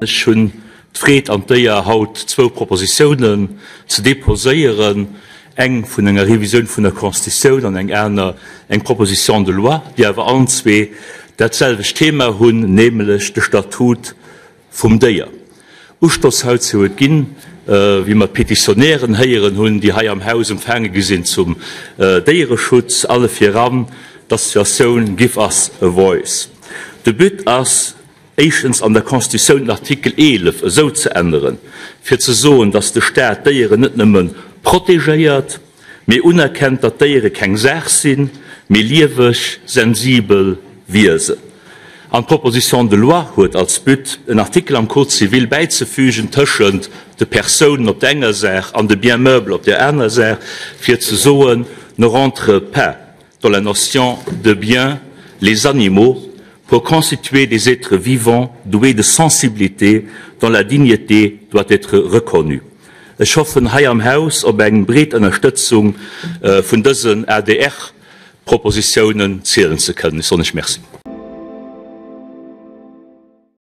Ech hunn d'Freed an d'Éier, haut zwou Propositiounen ze déposéieren, eng vun enger Revisioun vun der Constitutioun an eng aner eng Proposition de loi, déi awer allen zwee dat selwecht Thema hunn, nämlech de Statut vum Déier. Ustoss heizou huet ginn, wéi mer d'Petitionären héieren hunn, déi hei am Haus empfaange gi sinn zum Déiereschutz, alle viran d'Associatioun Give Us a Voice. De But ass, éischtens an der Constitutioun den Artikel 11 esou ze änneren, fir ze soen, datt de Staat d'Déieren net nëmme protegéiert, mee unerkennt, datt Déiere keng Saach sinn, mee lieweg, sensibel Wiesen. An d'Proposition de loi huet als But, en Artikel am Code civil bäizefügen tëschent de Persounen op der enger Saach an de Biens meubles op der aner Saach, fir ze soen, ne rentre pas dans la notion de bien les animaux pour constituer des êtres vivants doués de sensibilité dont la dignité doit être reconnue. Ech hoffen hei am Haus op eng breet Ënnerstëtzung vun dësen ADR-Propositiounen zielen ze kënnen. Ech soen lech Merci.